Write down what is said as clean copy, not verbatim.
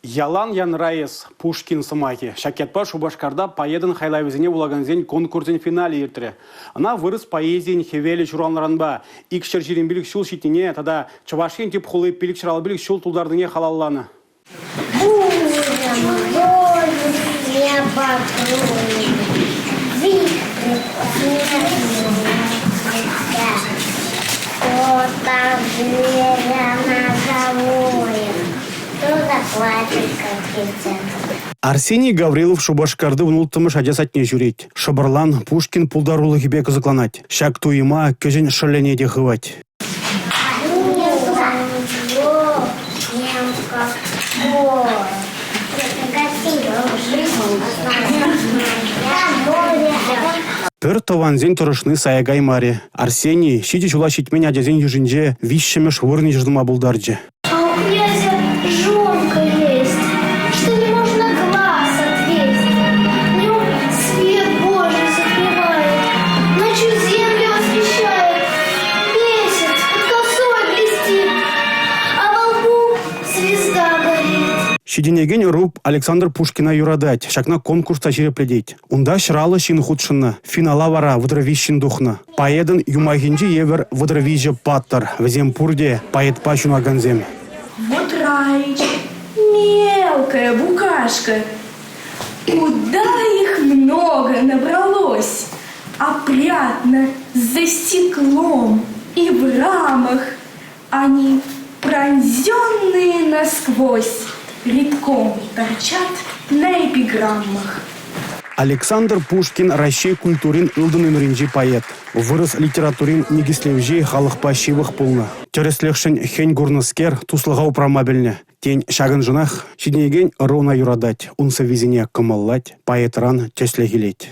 Ялан янра эс, Пушкин сӑмахӗ. Ҫак ятпа Шупашкарта поэтӑн хайлавӗсене вулакансен конкурсӗн финалӗ иртрӗ. Ӑна вырӑс поэзийӗн хӗвелӗ ҫуралнӑранпа 225 ҫул ҫитнине тата Чӑваш Ен тӗп хули 555 ҫул тултарнине халалланӑ. Арсений Гаврилов Шупашкарти 16-мӗш ача садне ҫӳрет. Шӑпӑрлан Пушкин пултарулӑхӗпе кӑсӑкланать. Ҫак туйӑма кӗҫӗн шӑллӗне те хывать. Пӗр тӑвансен тӑрӑшни сая каймарӗ. Арсений ҫичӗ ҫула ҫитмен ачасен йышӗнче виҫҫӗмӗш вырӑн йышӑнма пултарчӗ. А у князя жонка есть, что не можно глаз отвесть. Днем свет Божий затмевает, ночью землю освещает, месяц под косой блестит, а во лбу звезда горит. Ҫитӗнекен ӑру Александр Пушкина юратать, ҫакна конкурс та ҫирӗплетет. Унта 150 ҫын хутшӑннӑ, финала вара 33-ҫын тухнӑ. Поэтӑн юмахӗнчи евӗр 33 паттӑр, вӗсем пурте поэтпа ҫунакансем. Вот Раич, мелкая букашка, Куда их много набралось, Опрятно за стеклом и в рамах Они, пронзенные насквозь, Рядком торчат на эпиграммах. Александр Пушкин Раҫҫей культурин ылтӑн ӗмӗрӗнчи поэт. Вырӑс литературин никӗслевҫи халӑхпа ҫывӑх пулнӑ. Тӗрӗслӗхшӗн хӗн курнӑскер туслӑха упрама пӗлнӗ. Тен, ҫакӑншӑнах ҫитӗнекен ӑру ӑна юратать, ун сӑввисене кӑмӑллать, поэтран тӗслӗх илет.